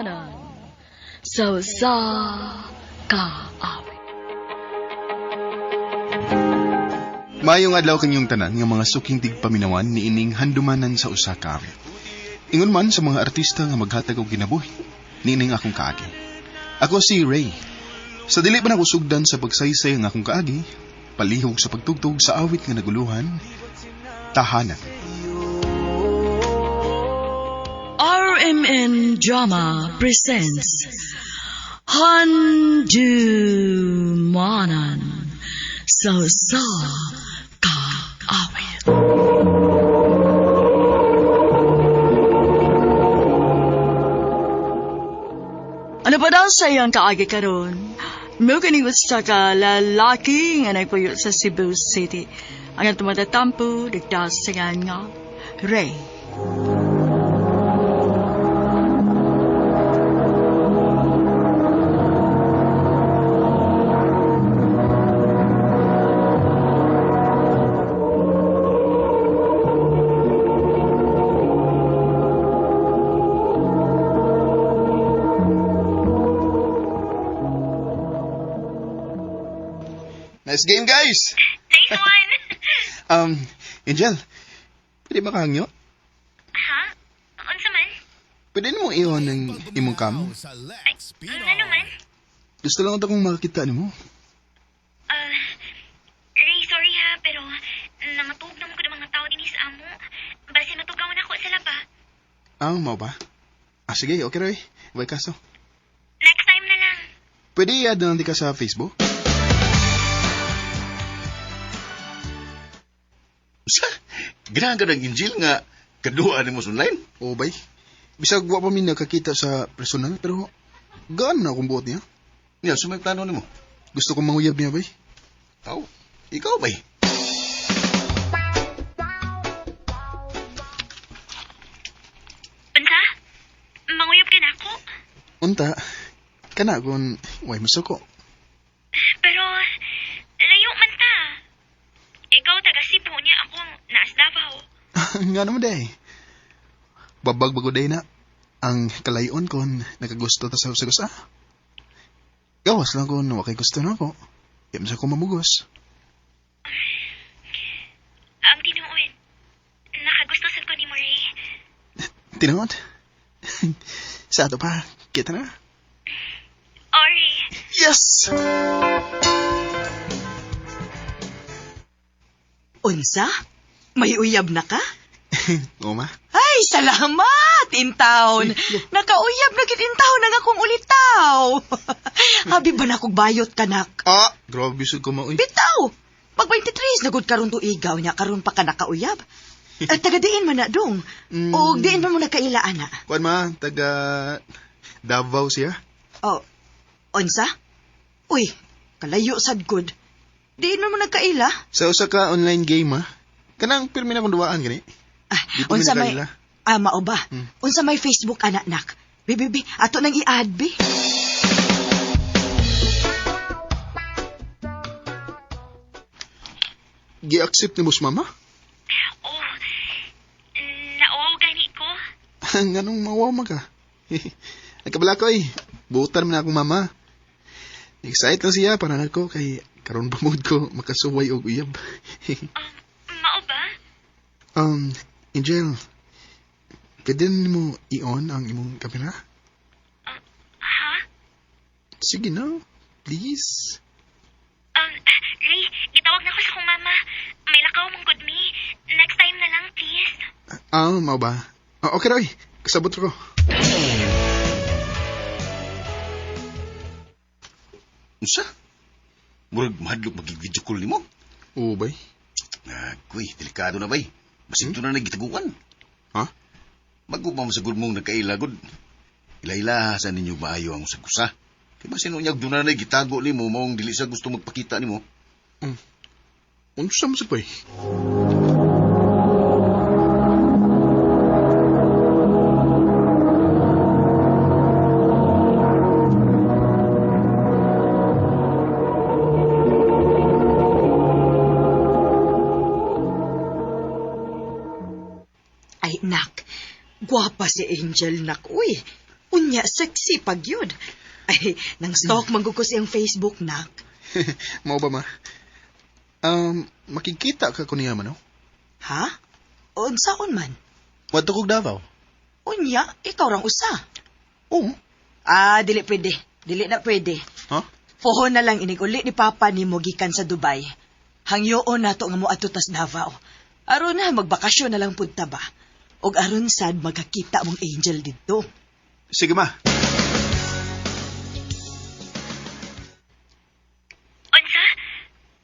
Handumanan sa usa ka awit. Maayong adlaw kanyong tanan nga mga suking tigpaminawan niining handumanan sa usa ka awit. Ingon man sa mga artista nga maghatag og kinabuhi niining akong kaagi. Ako si Ray. Sa dili pa nako sugdan sa pagsaysay ang akong kaagi, palihog sa pagtugtog sa awit nga naguluhan, Tahanan. RMN Drama presents Handumanan sa usa ka awit. Ano pa daw sa iyang kaagi karon? Mo kining usa ka lalaki nga nagpuyo sa Cebu City. Ang atong matatampo, digdas sa nga Ray. Nice game, guys! Nice one! Angel, pwede ba kahangyo? Ha? Unsa man? Pwede mo i-on ang imong cam? Ay, ano man? Gusto lang ito kong makakita nimo. Ray, sorry ha, pero nangatug naman ko ng mga tao din sa amo. Basta matugaw na ako sa laba. Ah, mao ba? Ah, sige, okay Roy. Way kaso. Next time na lang. Pwede i-add na lang di ka sa Facebook? Sa? Ganahan ka ng Angel nga kaduha nimo sa online? Oo, bay. Bisag wa pa mi nakakita sa personal, pero gaan na akong buot niya. Niya, sumay plano nimo. Gusto kong manguyab niya, bay. Aw, ikaw bay. Unsa? Manguyab ka na ako? Unta, kana kung way masuko. Pero, layo man ta. Ikaw taga Cebu niya, ako naas Davao. Nga naman day. Babag bago day na. Ang kalayon kon nakagusto ta sa usa. Gawas lang kon wa kay gusto na ako. Di man sa ko mamugos. Ang tinuod, nakagusto sad ko ni mo, Ray. Tinuod? Sa ato pa, kita na. Oh, Ray. Yes! Unsa? May uyab na ka? Oo, ma. Ay, salamat, intaon. Nakauyab na gid intaon ang akong ulitaw. Abi ba na kog bayot kanak? Ah, grabe sa kumaoy. Bitaw! Pag 23 na gud karon tuigaw niya karon pa ka nakauyab. At taga diin man na dong. O diin man mo nakaila ana. Kuan ma, taga Davao siya. Oh, unsa? Uy, kalayo sad gud. Diin man mo nagkaila. Sa usa ka online game ma. Kanang pirmi na kong duwaan gani. Ah, Di pa mi unsa may nakaila. Ah, mao ba? Hmm. Unsa may Facebook ana nak? Bi bi bi, ato nang i-add bi. Gi-accept ni mo si mama? Oh, nauwaw gani ko. Nganong mawaw man ka? Nagkabala ko eh. Butan man akong mama. Excited lang siya para nako kay karon pa mood ko makasuway og uyab. Mao ba? Angel, pwede mo i-on ang imong kamera? Ha? Sige na, please. Ray, gitawag na ko sa akong mama. May lakaw mong good me. Next time na lang, please. Ah, mao ba? Ah, okay Roy, kasabot ko. Unsa? Murag mahadlok magig-video call nimo. Oo, bay. Agoy, delikado na bay. Basig na nagitaguan. Ha? Bago pa masagod mong nagkaila, gud. Ila-ila sa ninyo maayo ang usag-usa. Kaya basin unyag doon na gitago nimo, maong dili sa gusto magpakita nimo. Unsa man sa bay? Ay, nak. Gwapa si Angel, nak. Uy, Unya, sexy pag yun. Ay, nang stalk man gud ko siyang Facebook, nak. Mao ba, ma? Makikita ka ko niya man, no? Ha? Unsaon man? Wadto kog Davao. Unya, ikaw rang usa. Oo. Ah, dili pwede. Dili na pwede. Ha? Pohon na lang inig uli ni Papa nimo gikan sa Dubai. Hangyoon nato nga moadto tas Davao. Aron na magbakasyon na lang pud ta ba. Og aron sad magkakita mong Angel didto. Sige, ma. Unsa?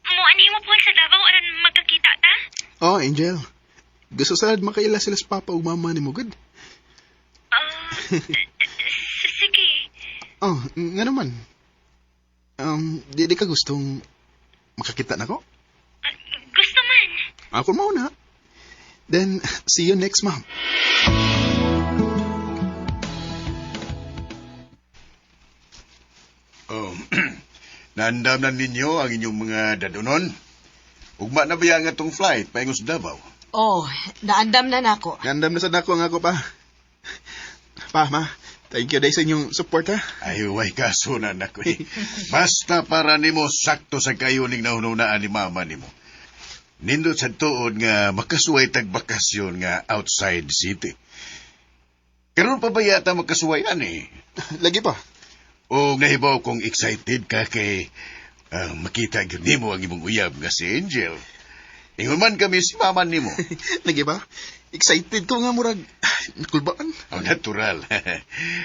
Muanhi mo po sa Davao aron magkakita ta? Oh, Angel. Gusto sad makaila sila sa papa ug mama nimo gud. Ah, sige. Oh, nga naman. Di ka gustong makakita nako? Ah, gusto man. Ako mao na. Then, see you next month. Oh, naandam na ninyo ang inyong mga dadunon. Ugma na ba nga tong flight paingon sa Davao? Oh, naandam na nako. Gandam na sad nako ang ako pa. Pa, ma. Thank you dahil sa inyong support, ha? Ay, way kaso na nako eh. Basta para nimo sakto sa kayo ning nahununaan ni mama nimo. Nindot sa tuod nga makasuway tag bakasyon nga outside city. Karon pa ba yata makasuway ani? Lagi pa. O nahibaw kong excited ka kay makita gyud nimo ang imong uyab nga si Angel. Ingon man kami si mama nimo. Lagi ba? Excited ko nga murag nakulbaan. Oh, natural.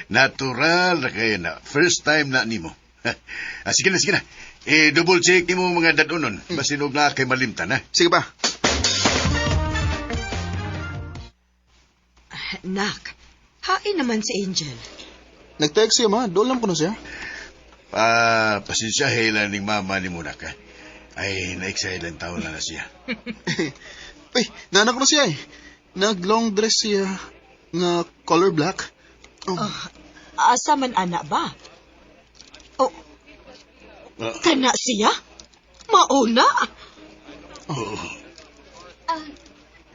Natural na kayo na. First time na nimo. Sige na, sige na. Eh, double check nimo mga dadunon. Basin og na kay malimtan, ha? Sige pa. Nak, hain naman si Angel. Nag-text siya, ma. Doon lang ko na siya. Ah, pasensya hela ning mama nimo na ka. Ay, na-excite lang taon na na siya. Uy, nanak ko na siya eh. Nag-long dress siya nga color black. Oh, Asa man ana ba? Oh, kana siya? Mauna? Oh.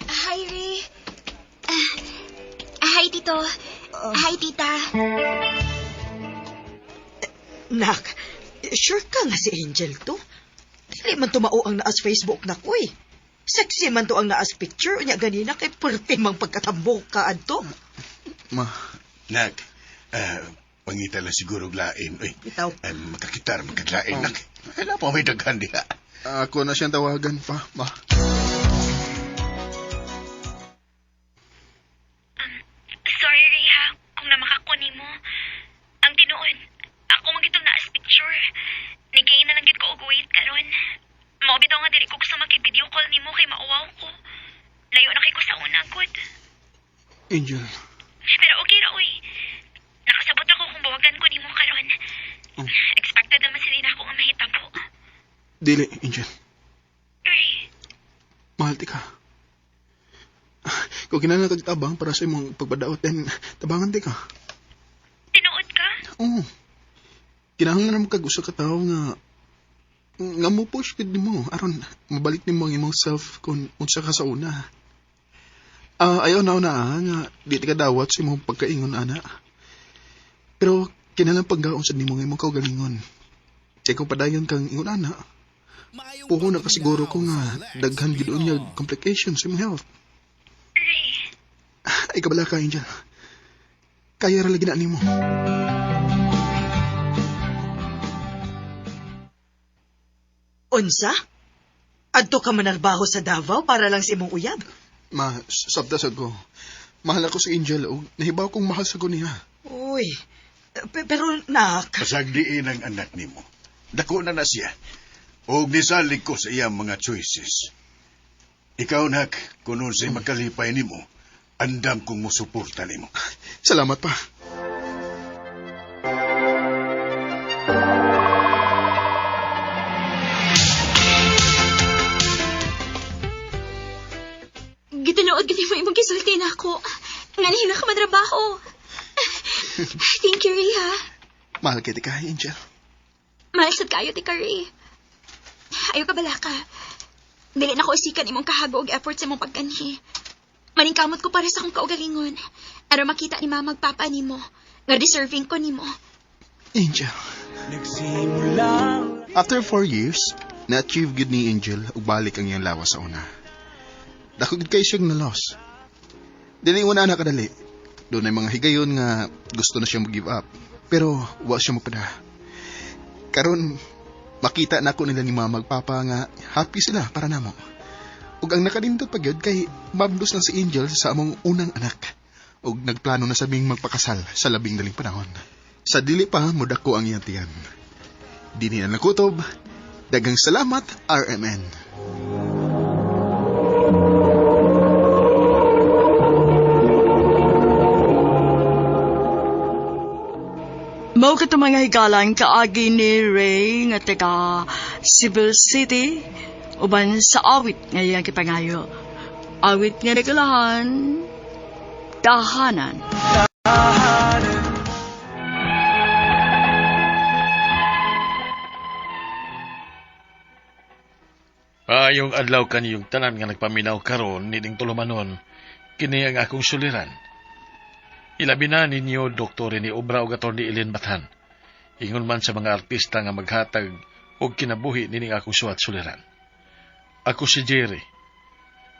Hi, Ray. Ah, hi, Tito. Hi, Tita. Nak, sure ka nga si Angel to? Dili man tumao ang naas Facebook na ko eh. Sexy man to ang naas picture. Unya ganina kay perti mang pagkatambok ka adto. Ma. Nak, pangita lang siguro og lain. Uy, Bitaw. ay, makakitar, makaglain, nak. Ay, na pa may daghan diha. Ako na siyang tawagan pa, ma. Sorry, Ray, ha, kung namakakuni mo. Ang tinuod, ako man gitong naas picture. Nigay na lang gid ko og wait karon. Mao bitaw nga dili ko gusto makig-video call nimo kay mauwaw ko. Layo na kay ko sa una, good. Angel. Pero okay ra, uy. Nakasabot ako kung buwagan ko nimo karon. Oh. Expected naman sila na ako nga mahitabo. Dili, Angel. Ray, Mahal ti ka. Kung kinahanglan kag tabang para sa imong pagbadaot, then tabangan ti ka. tinuod ka? Oo. Kinahanglan mo kag usa ka tawo nga nga mo push gid nimo aron mabalik nimo ang imong self kung unsa ka sa una. Ayaw na una nga di ti ka dawat sa imong pagkaingon ana. Pero kinahanglan paggaon sad nimo ang imong kaugalingon. Kay kung padayon kang ingon ana, puho na ka siguro ko nga daghan gid unya complications sa imong health. Ray, Ay kabala ka, Angel. Kaya ra lagi na nimo. Unsa? Adto ka manarbaho sa Davao para lang sa imong uyab? Ma, sabta sad ko. Mahal ako si Angel ug nahibaw kong mahal sa ko niya. Uy, pero nak, Pasagdiin ang anak nimo. Dako na na siya. Og nisalig ko sa iyang mga choices. Ikaw, nak, kung unsay makalipay nimo, andam kong musuporta nimo. Salamat pa. Gitinuod gid mo imong gisulti nako. Nganhi na ka matrabaho. Thank you, Ray, ha. Mahal kay ka, Angel. Mahal sad kayo ti ka, Ray. Ayo ka bala ka. Dili na ko isikan imong kahago og effort sa imong pagkanhi. Maningkamot ko para sa akong kaugalingon. Aron makita ni mama ug papa nimo. Nga deserving ko nimo. Angel. After 4 years, na-achieve gid ni Angel ug balik ang iyang lawas sa una. Dako gid kay siyang na-loss. Dili una na kadali. Dunay mga higayon nga gusto na siyang mag-give up. Pero wa siya magpada. Karon makita nako nila ni mama ug papa nga happy sila para namo. Ug ang nakanindot pa gyud kay mabdos lang si Angel sa among unang anak. Ug nagplano na sa ming magpakasal sa labing daling panahon. Sa dili pa modako ang iyang tiyan. Dinhi na nakutob. Daghang salamat, RMN. Mao kato mga higalan kaagi ni Ray nga taga Cebu City uban sa awit nga iyang gipangayo. Awit nga nagulahan, Tahanan. Maayong adlaw kaniyong tanan nga nagpaminaw karon nining tulumanon, kini ang akong suliran. Ilabi na ninyo Dr. ni Obra ug Atty. Ellen Bathan. Ingon man sa mga artista nga maghatag og kinabuhi nining akong suwat suliran. Ako si Jerry,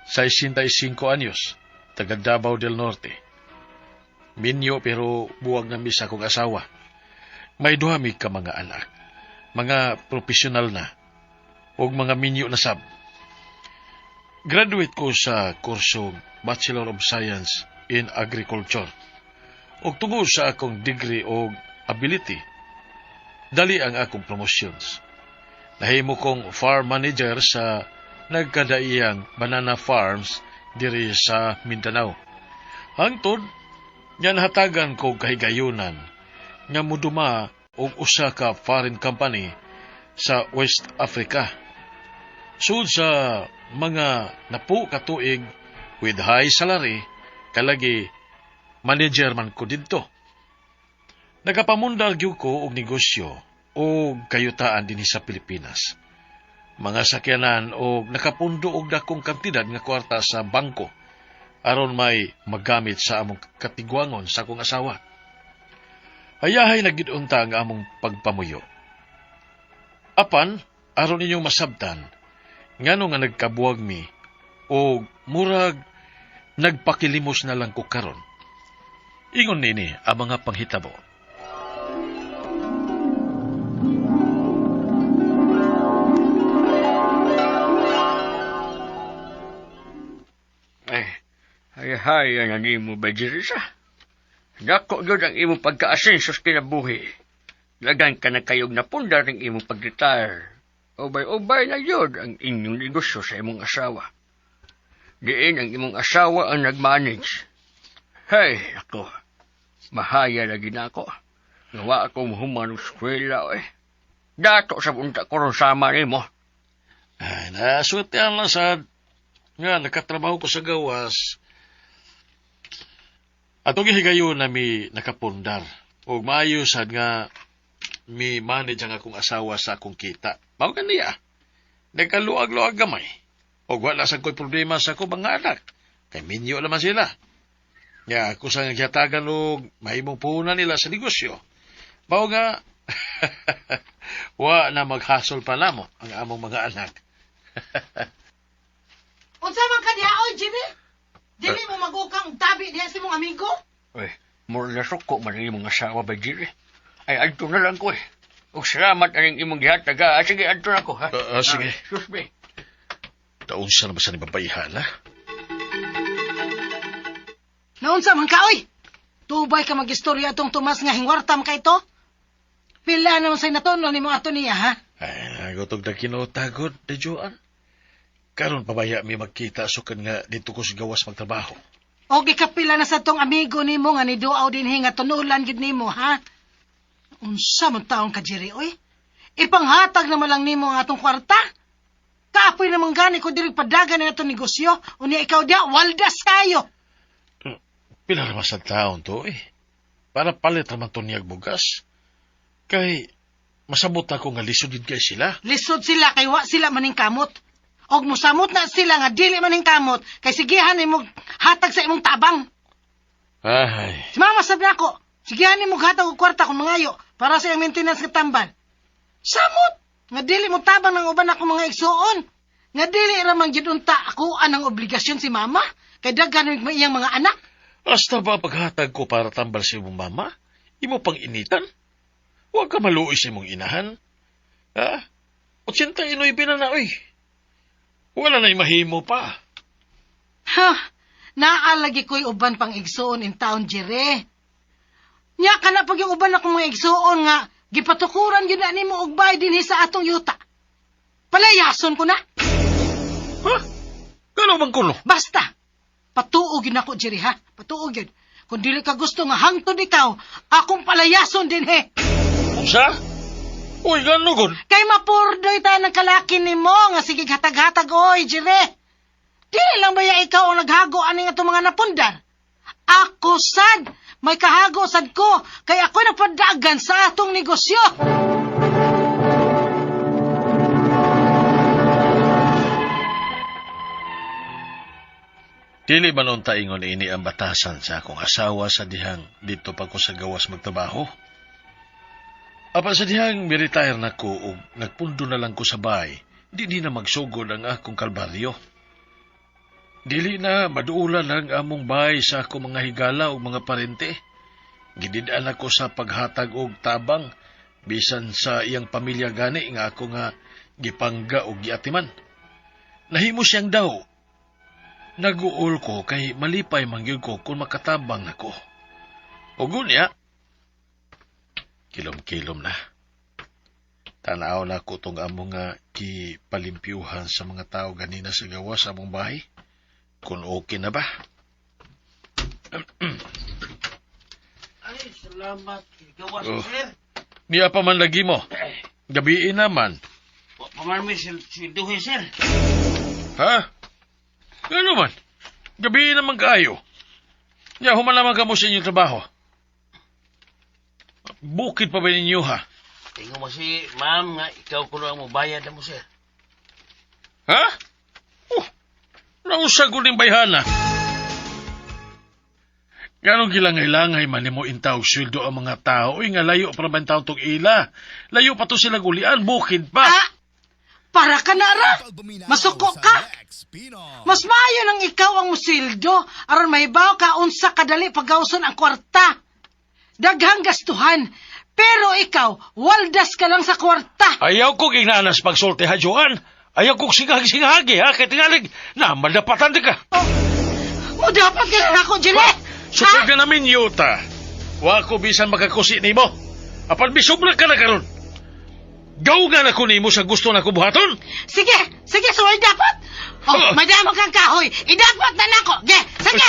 65 anyos, taga Davao del Norte. Minyo pero buwag na mi sa akong asawa. May duha mi ka mga anak, mga profesional na, og mga minyo na sab. Graduate ko sa kurso Bachelor of Science in Agriculture. Og tungod sa akong degree og ability, dali ang akong promotions. Nahimo kong farm manager sa nagkadaiyang banana farms diri sa Mindanao. Hangtod, nga nahatagan ko kahigayunan nga muduma og usa ka foreign company sa West Africa. Sud sa mga napu ka tuig with high salary, kalagi manager man ko didto. Nagapamundar gyud ko og negosyo o kayutaan dinhi sa Pilipinas. Mga sakyanan o nakapundo og dakong kantidad nga kwarta sa bangko aron may magamit sa among katigwangon sa akong asawa. Hayahay na gid unta ang among pagpamuyo. Apan, aron inyong masabtan, ngano nga nagkabuwag mi o murag nagpakilimos na lang ko karon. Ingon nini ang mga panghitabo. Ay, ay, hay, ang nimo ba, Jerisa? Dako gyud ang imong pagka-asenso sa kinabuhi. Lagan ka na kayog napundar ng imong pag-retire. Ubay-ubay na yun ang inyong negosyo sa imong asawa. Diin ang imong asawa ang nag-manage. Hey, ako, mahaya lagi na ako. Ngawa ako muhuman og eskwela, eh. Dato sa punta ko ron sama nimo. Ay, naswertehan lang sa nga nakatrabaho ko sa gawas. Atong gihigayon na mi nakapundar og maayo sad nga mi manage ang akong asawa sa akong kita. Mao ganiya. Nagkaluag-luag gamay. Og wala sa ko'y problema sa akong mga anak. Kay minyo naman sila. Ya, ako sa giatagan og mahimong puhunan nila sa negosyo. Mao nga wa na maghasol pa namo ang among mga anak. Unsa man ka diha oy, Jimmy? Dili mo magukang tabi diha sa imong amigo? Uy, mura na suko man ang imong asawa ba, Jerry? Ay, adto na lang ko eh. Og salamat aning imong gihatag, ha. Ah, sige, adto na ko, ha? Ah, ah, sige. Ah, excuse me. Taon sa naman sa ni babayihan, ha? Naunsa man ka oy? Tubay ka magistorya atong Tomas nga hingwarta man kay to? Pila naman say natunon nimo ato niya ha? Ay, nagutog na kinotagod, de Joan. Karon pabaya mi magkita sukan nga dito ko sa gawas magtrabaho. Og ikapila na sa tong amigo nimo nga niduaw dinhi nga tunulan gid nimo ha? Unsa man taong ka Jerry oy? Ipanghatag naman lang nimo ang atong kwarta. Kapoy naman gani ko diri padagan na atong negosyo. Unya ikaw diha waldas kayo. Pila naman sa taon to eh. Para palit naman to niyag bugas. Kay masabot ako nga lisod gid kay sila. Lisod sila kay wa sila maning kamot. Og musamot na sila nga dili maning kamot kay sigihan nimo hatag sa imong tabang. Ay, Si mama sabi nako, Sige ani mo gatag og kwarta kung mangayo para sa iyang maintenance nga tambal. Samot nga dili mo tabang ng uban ako mga igsuon. Nga dili ra man gyud unta ako ang obligasyon si mama kay daghan man iyang mga anak. Hasta ba paghatag ko para tambal sa imong mama? Imo pang initan? Huwag ka maluoy sa imong inahan. Ha? 89 na na, oy. Wala na mahimo pa. Ha, naalagi ko'y uban pang igsuon in town, Jere. Nya ka na pag yung uban akong mga igsuon nga, gipatukuran yun na nimo og bayad dinhi sa atong yuta. Palayason ko na. Ha? Gano bang kuno? Basta, patuog yun ako, Jerry, ha? Patuog yun. Kung dili ka gusto nga hangtod ikaw, akong palayason din, he. Unsa? Uy, gano gon? Kay mapurdoy ta ng kalaki nimo nga sige hatag-hatag, oy, Jerry. Dili lang baya ikaw ang naghago ani nga itong mga napundar? Ako sad, may kahago sad ko, kay ako nagpadagan sa atong negosyo. Dili man unta ingon ini ang batasan sa akong asawa sa dihang dito pa ko sa gawas magtrabaho. Apan sa dihang mi-retire na ko ug nagpundo na lang ko sa bahay, di na magsugod ang akong kalbaryo. Dili na maduulan ang among bahay sa akong mga higala ug mga parente. Gidid-an ako sa paghatag og tabang bisan sa iyang pamilya gani nga ako nga gipangga og giatiman. Nahimo siyang daw. Naguol ko kay malipay man gyud ko kung makatabang nako. Ug unya, kilom-kilom na. Tanaw na ko tong among nga gipalimpyuhan sa mga tao ganina sa gawas sa among bahay. Kung okay na ba? Ay, salamat. Gawas, Oh. sir. Niya pa man lagi mo. Gabiin naman. Wa pa man mi silduhin, sir. Ha? Ano man? Gabiin naman kaayo. Ya, human naman kamo sa inyong trabaho. Bukid pa ba ninyo, ha? Tingnan mo si ma'am nga ikaw kuno ang mobayad na mo, sir. Ha? Oh, nausag ko ning bayhana. Ganong gilangay-langay man nimo intawg sweldo ang mga tao, uy nga layo pa naman taon tong ila. Layo pa to sila gulian, bukid pa. Ah, para ka na ra. Masuko ka. Mas maayo nang ikaw ang musildo aron mahibaw ka unsa kadali pagawson ang kwarta. Daghang gastuhan, pero ikaw waldas ka lang sa kwarta. Ayaw ko ginanas pagsulti ha, Joan. Ayaw kong singag-singagi, ha? Kaya tingalig, na madapatan di ka. Oh, mo dapat ka na ako, Jere. Sukod ka namin, yuta. Wa ko bisan makakusi nimo. Apan bisubra ka na karon. Gaw nga na ko nimo sa gusto na ko buhaton. Sige, sige, suway dapat. Oh, may damo kang kahoy. Idapat na nako. Ge, sige.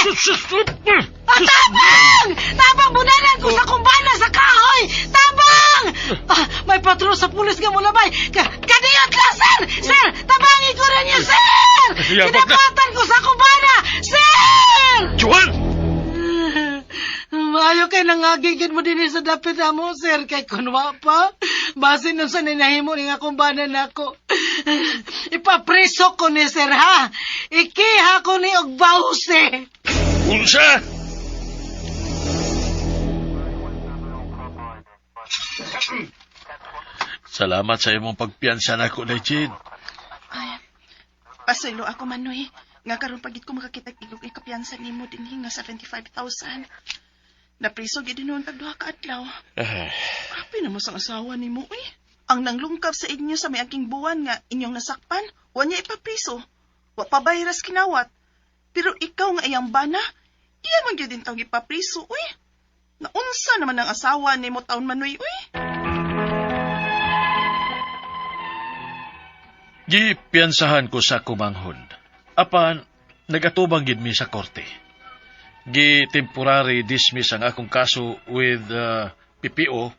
Ah, tabang! Tabang, bunanan ko sa kumbana sa kahoy! Tabang! Ah, may patrol sa pulis nga mulabay. Kadiyot lang, sir! Sir, tabangin ko rin niya, sir! Yabag na. Kinapatan ko sa kumbana! Sir! Joan! Maayo kay nangagigid mo din sa dapit amo, sir, kay kunwa pa. Basin nun sa ninahimo ni nga kumbana nako. Ipapreso ko ni sir, ha? Ikiha ko ni og bawse. Unsa? Salamat sa imong pagpiyansa nako, Jane. Ay, pasaylo ako, Manoy. Nga karon pagit ko makakita ilog ikapiyansa nimo dinhi nga 75,000. Napriso gid noon tag duha ka adlaw. Grabe na mo sang asawa nimo uy. Ang nanglungkab sa inyo sa miaging buwan nga inyong nasakpan, wa niya ipapriso. Wa pa bayras kinawat. Pero ikaw nga iyang bana, iya man gyud din tawag ipapriso uy. Naunsa naman ang asawa nimo taon Manoy uy. Gipiyansahan ko sa kumanghon. Apan, nagatubang gid mi sa korte. Gi-temporary dismiss ang akong kaso with PPO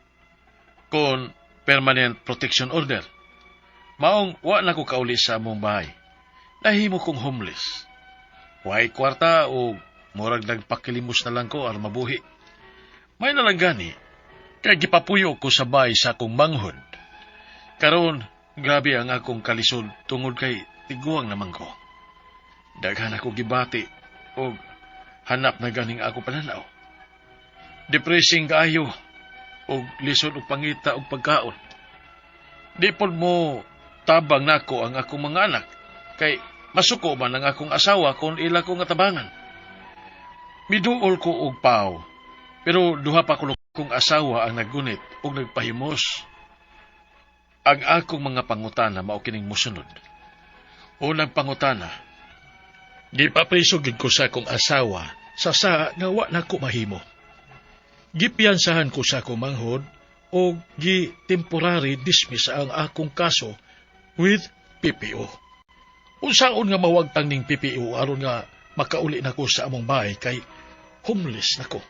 kon permanent protection order. Maong wa na ko kauli sa among bahay. Nahimo kong homeless. Way kwarta o murag nagpakilimos na lang ko aron mabuhi. May nalang gani, kay gipapuyo ko sa bahay sa akong manghod. Karon, grabe ang akong kalisod tungod kay tiguang naman ko. Daghan ako gibati og hanap na ganing ako pananaw. Depressing kaayo og lisod og pangita og pagkaon. Di pod mo tabang nako ang akong mga anak kay masuko man ang akong asawa kung ila ko nga tabangan. Miduol ko og PAO, pero duha pa kuno kong asawa ang naggunit og nagpahimos. Ang akong mga pangutana mao kining mosunod. Unang pangutana, gipapriso gid ko sa akong asawa sa saa nga wa nako mahimo. Gipiyansahan ko sa akong manghod og gi temporary dismiss ang akong kaso with PPO. Unsaon nga mawagtang ning PPO aron nga makauli nako sa among bahay kay homeless nako?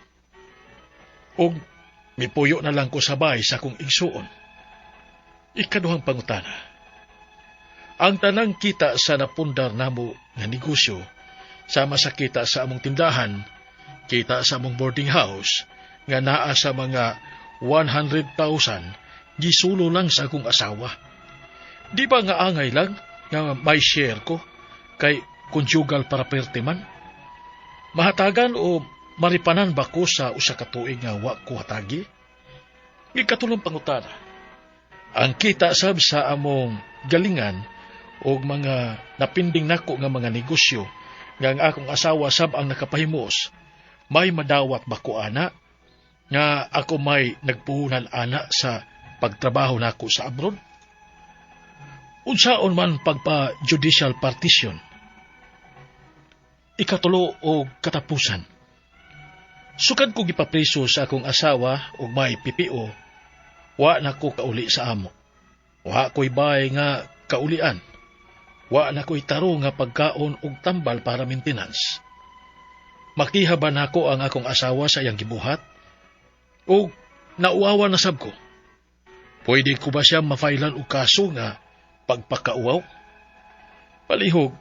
Og mipuyo na lang ko sa bahay sa akong igsuon. Ikaduhang pangutana. Ang tanang kita sa napundar namo nga negosyo, sama sa kita sa among tindahan, kita sa among boarding house, nga naa sa mga 100,000, gisulo lang sa akong asawa. Di ba nga angay lang nga may share ko kay conjugal property man? Mahatagan o maripanan ba ko sa usa ka tuig nga wa ko hatagi? Ikatulong pangutana. Ang kita sab sa among galingan og mga napinding nako nga mga negosyo nga ang akong asawa sab ang nakapahimos, may madawat ba ko ana nga ako may nagpuhunan ana sa pagtrabaho nako sa abroad? Unsaon man pagpa judicial partition? Ikatulo og katapusan. Sukad ko gipapriso sa akong asawa og may PPO, wa na ko kauli sa amo. Wa ko'y bahay nga kaulian. Wa na ko'y taro nga pagkaon og tambal para maintenance. Makiha ba nako ang akong asawa sa iyang gibuhat? O nauawa na sab ko? Pwede ko ba siya mafailan og kaso nga pagpakauaw? Palihog,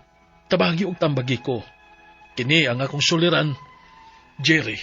tabangi og tambagi ko. Kini ang akong suliran, Jerry.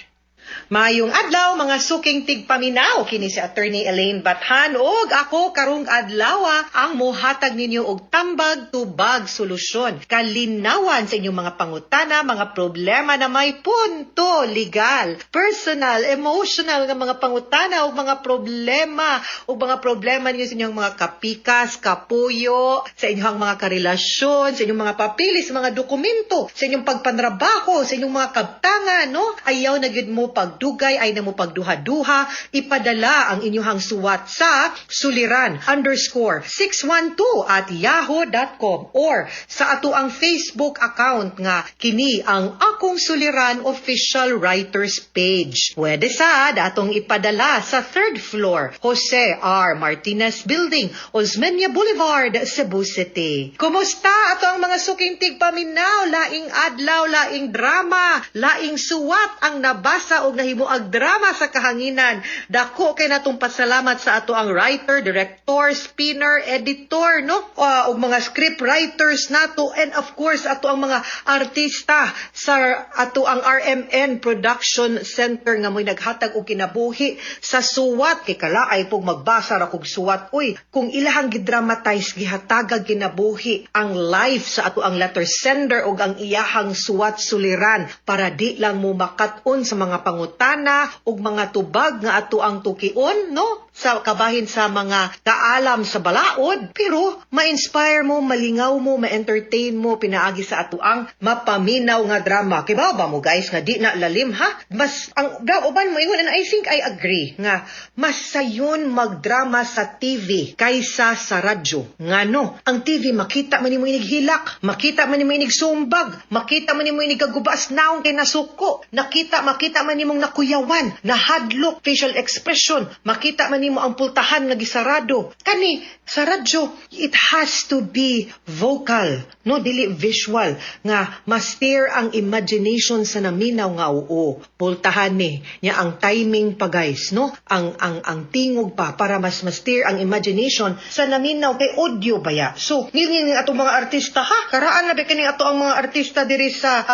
Mayong adlaw, mga suking tigpaminaw, kini si Attorney Elaine Bathan ug ako karong adlaw ang mohatag ninyo og tambag tubag solusyon kalinawan sa inyong mga pangutana, mga problema na may punto legal, personal, emotional nga mga pangutana ug mga problema ug mga problema ninyo sa inyong mga kapikas, kapuyo, sa inyong mga karelasyon, sa inyong mga papilis, sa mga dokumento, sa inyong pagpanrabaho, sa inyong mga kabtangan, no? Ayaw na gyud mo pagdugay, ay na mo pagduha-duha, ipadala ang inyong suwat sa suliran_612@yahoo.com or sa ato ang Facebook account nga kini ang Akong Suliran Official Writers Page. Pwede sa atong ipadala sa third floor, Jose R. Martinez Building, Osmeña Boulevard, Cebu City. Kumusta ato ang mga suking tigpaminaw? Laing adlaw, laing drama, laing suwat ang nabasa og nahimuag drama sa kahanginan. Dako kay natong pasalamat sa ato ang writer, director, spinner, editor, no? Og mga script writers nato and of course ato ang mga artista sa ato ang RMN Production Center nga mo'y naghatag og kinabuhi sa suwat kay kalaay pug magbasa ra kog suwat, uy, kung ilahang gidramatize, gihatagag kinabuhi ang life sa ato ang letter sender og ang iyahang suwat suliran para di lang mo makat-on sa mga pangutana ug mga tubag nga ato ang tukion, no, sa kabahin sa mga kaalam sa balaod, pero ma-inspire mo, malingaw mo, ma-entertain mo pinaagi sa ato ang mapaminaw nga drama. Kay ba mo, guys, nga di na lalim, ha, mas ang uban mo ingon, and I think I agree nga mas sayon magdrama sa TV kaysa sa radyo. Ngano? Ang TV, makita man nimo inighilak, makita man nimo inigsumbag, makita man nimo inigagubas naong kay nasuko, nakita makita man nimong nakuyawan, nahadlok, facial expression, makita man nimo ang pultahan nga gisarado. Kani sa radyo, it has to be vocal, no, dili visual nga ma-steer ang imagination sa naminaw nga oo. Pultahan ni nya ang timing pa, guys, no? Ang tingog pa para mas ma-steer ang imagination sa naminaw kay audio baya. So, ngil atong mga artista, ha. Karaan na ba kini ato ang mga artista diri sa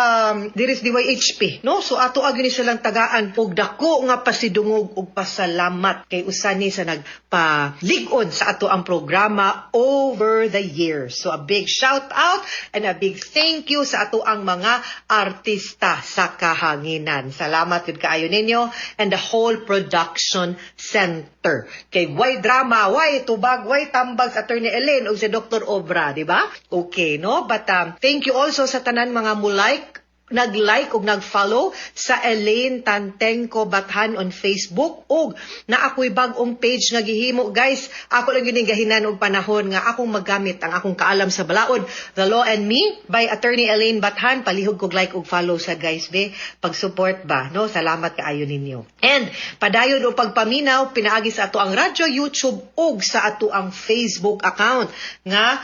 DYHP, no? So ato agi ni silang tagaan og dako nga pasidungog og pasalamat kay usa Kani sa nagpalig-on sa ato ang programa over the years. So a big shout out and a big thank you sa ato ang mga artista sa kahanginan. Salamat yun kaayo ninyo and the whole production center. Kay way drama, way tubag, way tambag sa Attorney Ellen o si Dr. Obra, di ba? Okay, no? But thank you also sa tanan mga mo-like, nag-like ug nag-follow sa Elaine Tantengco Bathan on Facebook ug na ako'y bag-ong page nga gihimo, guys. Ako lang yun gahinan og panahon nga akong maggamit ang akong kaalam sa balaod, The Law and Me by Attorney Elaine Bathan. Palihog kog like ug follow sa, guys, be pag-support ba, no? Salamat kaayo ninyo and padayon og pagpaminaw pinaagi sa ato ang radyo, YouTube ug sa ato ang Facebook account nga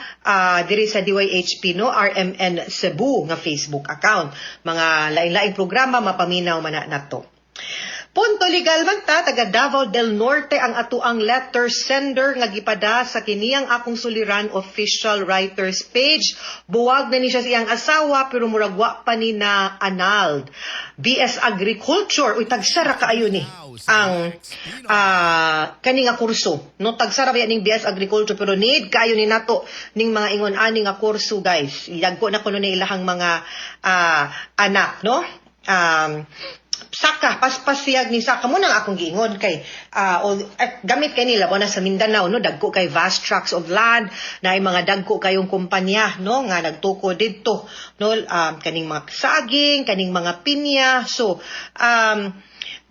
diri sa DYHP, no, RMN Cebu nga Facebook account. Mga lain-laing programa mapaminaw man na nato. Punto legal man ta, taga Davao del Norte ang atuang letter sender nga gipada sa kiniyang Akong Suliran official writers page. Buwag na ni siya sa iyang asawa pero murag wa pa ni na annulled. BS Agriculture, uy, tagsara kaayo ni ang kani nga kurso. No, tagsara ba ning BS Agriculture, pero need kaayo ni nato ning mga ingon ani nga kurso, guys. Yagko na kuno ni ilahang mga anak, no? Saka paspasiyag ni saka mo nang akong giingon kay gamit kay nila na sa Mindanao, no, dagko kay vast tracts of land na ay mga dagko kayong kumpanya, no, nga nagtuko didto, no, kaning mga saging, kaning mga pinya. So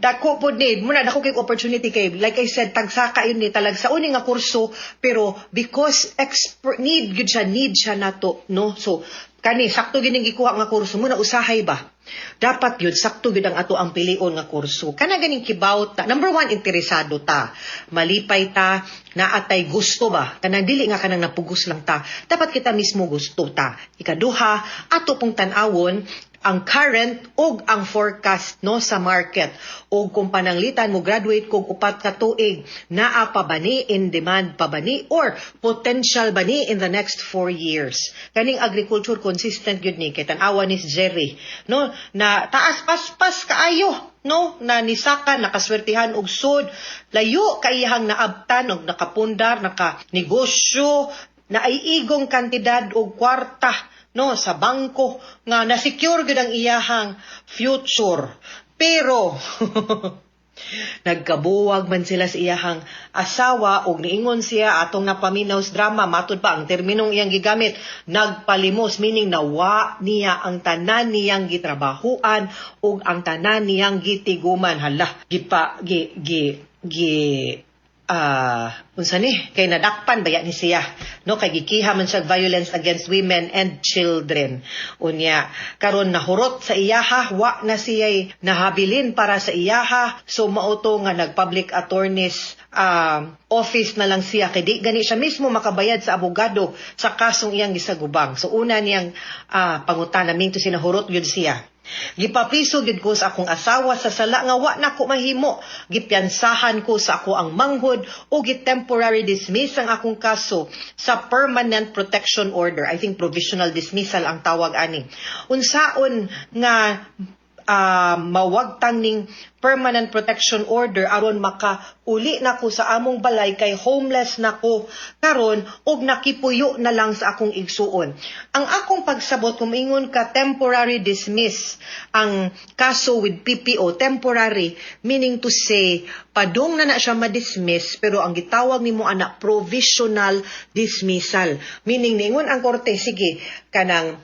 dako pod ni muna, dako kay opportunity kay, like I said, tagsaka yun ni talag sa uni nga kurso, pero because expert need gyud siya, need siya nato, no? So kani sakto gyud ning gikuha nga kurso mo na usahay ba, dapat yun sakto gyud ang ato ang pilion nga kurso, kana ganing kibaw ta. Number one, interesado ta, malipay ta, naatay gusto ba, kanang dili nga kanang napugos lang ta, dapat kita mismo gusto ta. Ikaduha, ato pong tan-awon ang current ug ang forecast, no, sa market, ug kung pananglitan mo graduate kog 4 ka tuig, naa pa ba ni, in demand pa ba ni, or potential ba ni in the next 4 years? Kaning agriculture, consistent gyud ni kay tan-awa ni si Jerry, no, na taas paspas kaayo, no, na nisaka, nakaswertihan og sud layo kaiyahang naabtan og nakapundar, naka negosyo na ay igong kantidad og kwarta, no, sa bangko nga na-secure gyud ang iyahang future, pero nagkabuwag man sila sa iyahang asawa ug niingon siya atong napaminaw sa drama, matud pa ang terminong iyang gigamit, nagpalimos, meaning nawa niya ang tanan niyang gitrabahuan ug ang tanan niyang gitiguman. Hala, gipa gi gi gi unsa ni, kay nadakpan baya ni siya, no, kay gikiha man siya violence against women and children. Unya karon nahurot sa iyaha, wa na siya nahabilin para sa iyaha. So mao to nga nag public attorneys office na lang siya kay di gani siya mismo makabayad sa abogado sa kasong iyang gisagubang. So una niyang pangutana minto sinahurot gyud siya. Gipapiso gyud ko sa akong asawa sa sala nga wa na ko mahimo. Gipiansahan ko sa ako ang manghod o gi-temporary dismiss ang akong kaso sa permanent protection order. I think provisional dismissal ang tawag ani. Unsaon nga mawagtang ning permanent protection order aron maka uli na ko sa among balay kay homeless na ko karon og nakipuyo na lang sa akong igsuon? Ang akong pagsabot, kung ingon ka temporary dismiss ang kaso with PPO, temporary meaning to say padung na na siya ma-dismiss, pero ang gitawag nimo ana provisional dismissal, meaning niingon ang korte, sige, kanang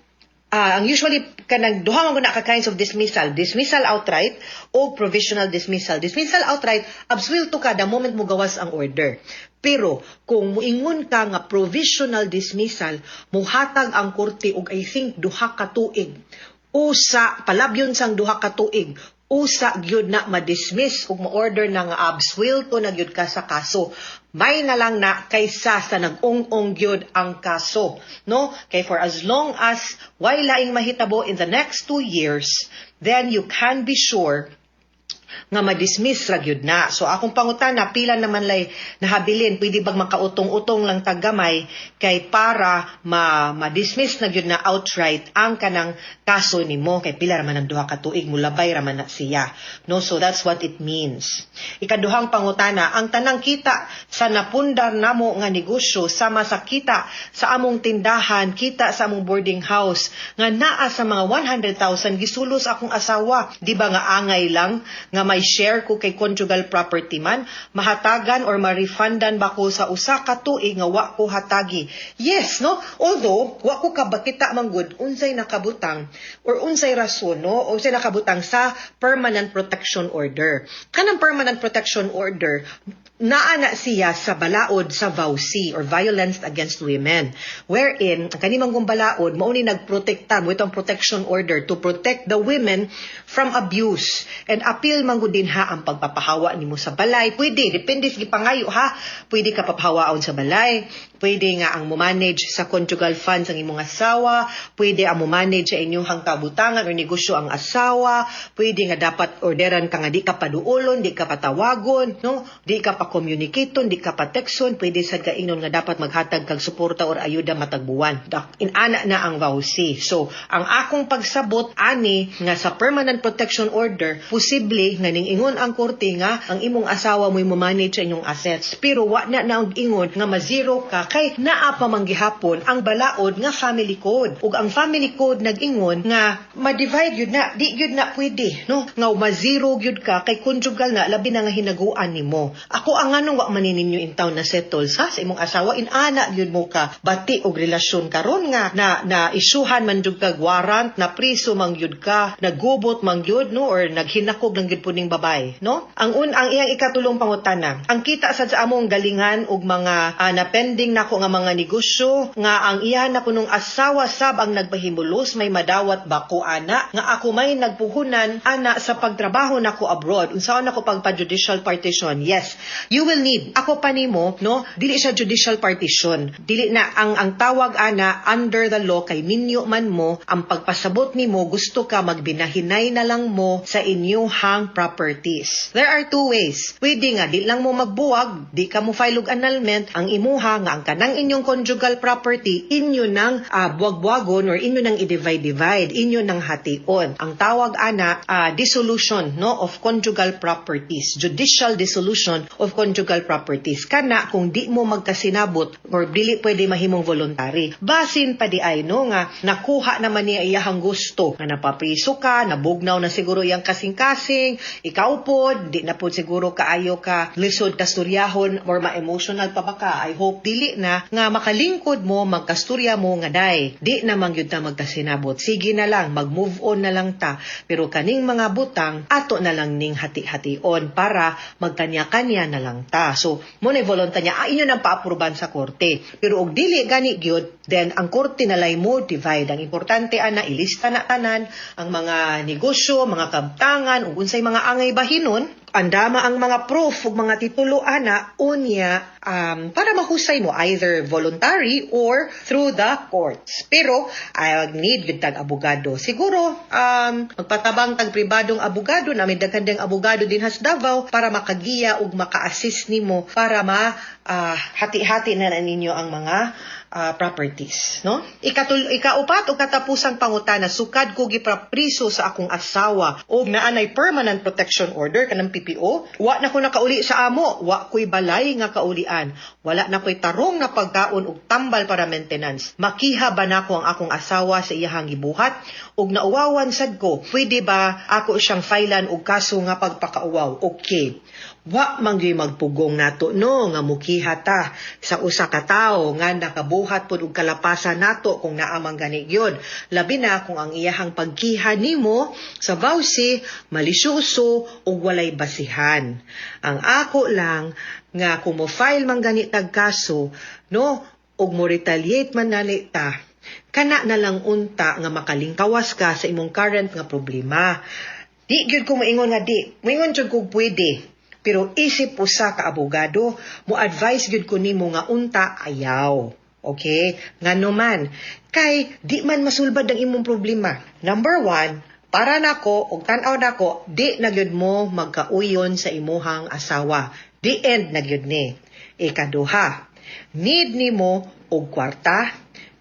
ang usually kanang duha man gud na ka kinds of dismissal: dismissal outright o provisional dismissal. Dismissal outright, absuelto ka the moment mo gawas ang order. Pero kung muingon ka nga provisional dismissal, muhatag ang korte og, I think, 2 ka tuig. Usa palabyon sang 2 ka tuig, usa gyud na ma-dismiss ug ma-order na nga absuelto na gyud ka sa kaso. May na lang na kaysa sa nag-ung-ong gyud ang kaso, no? Kay for as long as way laing mahitabo in the next 2 years, then you can be sure Nga ma-dismiss ra gyud na. So akong pangutana, pila naman lay nahabilin, pwede bag makautong-utong lang taggamay kay para ma ma-dismiss na gyud na outright ang kanang kaso nimo, kay pila ra man ang 2 ka tuig, mulabay ra man na siya. No, so that's what it means. Ikaduhang pangutana, ang tanang kita sa napundar namo nga negosyo sama sa kita sa among tindahan, kita sa among boarding house nga naa sa mga 100,000 gisulos akong asawa. Di ba nga angay lang nga may share ko kay conjugal property man, mahatagan or ma-refundan ba ko sa 1 ka tuig nga wa ko hatagi? Yes, no? Although wa ko kabakita man gud unsay nakabutang or unsay rason, no? Unsay nakabutang sa permanent protection order. Kanang permanent protection order, naa na siya sa balaod sa VAWC or Violence Against Women, wherein ang kani man balaod mao ni nagprotekta mo itong protection order to protect the women from abuse, and apil man gud din ha ang pagpapahawa nimo sa balay. Pwede, depende sa gipangayo ha. Pwede ka papahawaon sa balay, pwede nga ang mo-manage sa conjugal funds ang imong asawa, pwede ang mo-manage sa inyong kabutangan or negosyo ang asawa, pwede nga dapat orderan ka nga di ka paduolon, di ka patawagon, no, di ka pa communicate, di ka pa texton, pwede sad ka ingnon nga dapat maghatag kag suporta or ayuda matag buwan. Inana na ang VAWC. So, ang akong pagsabot ani nga sa permanent protection order, posible nga ning ingon ang korte nga ang imong asawa mo'y mo-manage sa inyong assets. Pero wa na na ingon nga ma-zero ka kay naa pa man gihapon ang balaod nga family code. Ug ang family code nag-ingon nga ma-divide yun na, di yun na pwede, no? Nga ma-zero gyud ka kay conjugal na, labi na nga hinaguan nimo. Ako ang anong wa man ninyo in town na settle sa imong asawa, inana gyud mo ka bati og relasyon karon nga na na isyuhan man jud kag warrant, na priso man gyud ka, nagubot man gyud, no, or naghinakog lang gyud puning babay, no? Ang iyang ikatulong pangutana, ang kita sad sa among galingan og mga na pending nako nga mga negosyo nga ang iya na kunong asawa sab ang nagpahimulos, may madawat ba ko ana nga ako may nagpuhunan ana sa pagtrabaho nako abroad? Unsaon nako pagpa-judicial partition? Yes, you will need, ako pa nimo, no, dili siya judicial partition, dili na ang tawag ana under the law kay minyo man mo. Ang pagpasabot nimo, gusto ka magbinahinay na lang mo sa inyuhang properties. There are two ways. Pwede nga di lang mo magbuwag, di ka mo file og annulment, ang imuha nga ang kanang inyong conjugal property inyo nang buwag-buwagon or inyo nang i-divide-divide, inyo nang hation. Ang tawag ana, dissolution, no, of conjugal properties, judicial dissolution of conjugal properties. Kana kung di mo magkasinabot or dili pwede mahimong voluntary. Basin pa di ay, no, nga nakuha naman niya iyahang gusto nga napapriso ka, nabugnaw na siguro iyang kasing-kasing, ikaw pod di na pod siguro kaayo ka lisod kasturyahon or ma-emotional pa ba ka, I hope dili na, nga makalingkod mo, magkasturya mo nga, "Day, di na man gyud ta magkasinabot, sige na lang, mag-move on na lang ta, pero kaning mga butang ato na lang ning hati-hation para magkanya-kanya na lang ta." So mo na voluntaryo niya, inyo nang paapruban sa korte. Pero og dili gani gyud, then ang korte na lay mo divide. Ang importante ana, ilista na tanan ang mga negosyo, mga kabtangan ug unsay mga angay bahinon, andama ang mga proof ug mga titulo ana, unya para mahusay mo either voluntary or through the courts. Pero I need gud tag abogado. Siguro magpatabang tag pribadong abogado na may daghan ding abogado din has Davao para makagiya ug maka-assist nimo para ma hati-hati na ninyo ang mga properties, no? Ikaupat o katapusang pangutana, sukad ko gipapriso sa akong asawa og naa nay permanent protection order, kanang PPO, wa na ko nakauli sa amo, wa ko'y balay nga kaulian, wala na ko'y tarong nga pagkaon ug tambal para maintenance. Makiha ba nako ang akong asawa sa iyahang gibuhat? Ug nauwawan sad ko, pwede ba ako siyang filean og kaso nga pagpakauwaw? Okay. Wa man gyud magpugong nato, no, nga mukiha ta sa usa ka tawo nga nakabuhat pud og kalapasan nato kung naa man gani gyud. Labi na kung ang iyahang pagkiha nimo sa VAWC malisyoso ug walay basihan. Ang ako lang nga kung mo file man gani tag kaso, no, ug mo retaliate man gani ta, kana na lang unta nga makalingkawas ka sa imong current nga problema. Di gyud ko moingon nga di, moingon jud kog pwede. Pero isip usa ka abogado, mo advise gyud ko nimo nga unta ayaw. Okay? Ngano man, kay di man masulbad ang imong problema. Number one, Para nako og tan-aw nako, di na gyud mo magkauyon sa imuhang asawa. The end na gyud ni. Ikaduha, need nimo og kwarta,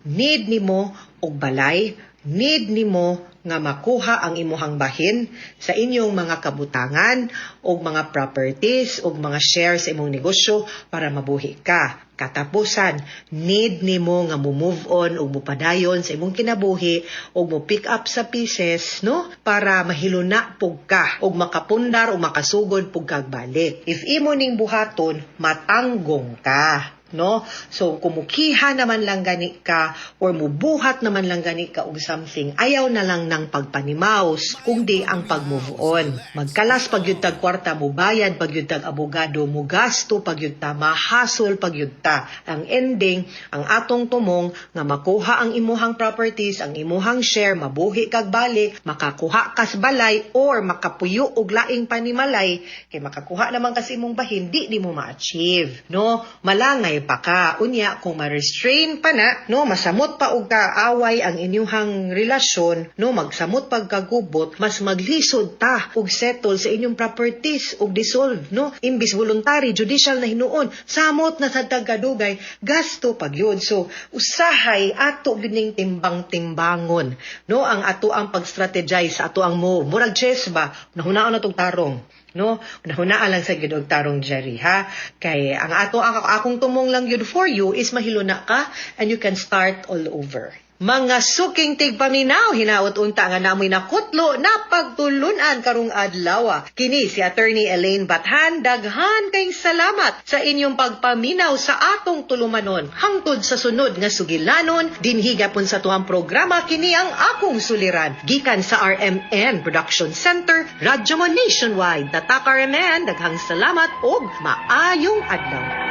need nimo og balay, need nimo nga makuha ang imuhang bahin sa inyong mga kabutangan og mga properties og mga shares sa imong negosyo para mabuhi ka. Katapusan, need nimo nga mo move on ug mopadayon sa imong kinabuhi ug mo pick up sa pieces, no, para mahiluna pug ka ug makapundar o makasugod pug kag balik. If imo ning buhaton, matanggong ka, no? So kumukiha naman lang gani ka or mubuhat naman lang gani ka og something, ayaw na lang ng pagpanimaus kung di ang pag-move on. Magkalas pag yun tag kwarta, mubayad pag yun tag abogado, mugasto pag yun ta, mahasol pag yun ta. Ang ending, ang atong tumong nga makuha ang imuhang properties, ang imuhang share, mabuhi kag balik, makakuha kas balay or makapuyo og laing panimalay, kay makakuha naman kasi imong bahin, di di mo ma-achieve, no? Malangay pa ka. Unya, kung ma-restrain pa na, no, masamot pa og kaaway ang inyuhang relasyon, no, magsamot pagkagubot, mas maglisod ta og settle sa inyong properties og dissolve, no? Imbis voluntary, judicial na hinuon, samot na sa tagkadugay, gasto pag yun. So, usahay ato gyud ning timbang-timbangon, no, ang ato ang pag-strategize sa ato ang move. Murag chess ba, nahunaon na tong tarong, no? Nahunaan lang sa gyud og tarong, Jerry, ha, kay ang ato ang akong tumong lang gyud for you is mahiluna ka and you can start all over. Mga suking tigpaminaw, hinaot unta nga namoy nakutlo na pagtulunan karong adlaw. Kini si Attorney Elaine Bathan, daghan kay salamat sa inyong pagpaminaw sa atong tulumanon. Hangtod sa sunod nga sugilanon, dinhi gapon sa tuang programa, kini ang Akong Suliran. Gikan sa RMN Production Center, Radyo Mo Nationwide. Tatak RMN, daghang salamat og maayong adlaw.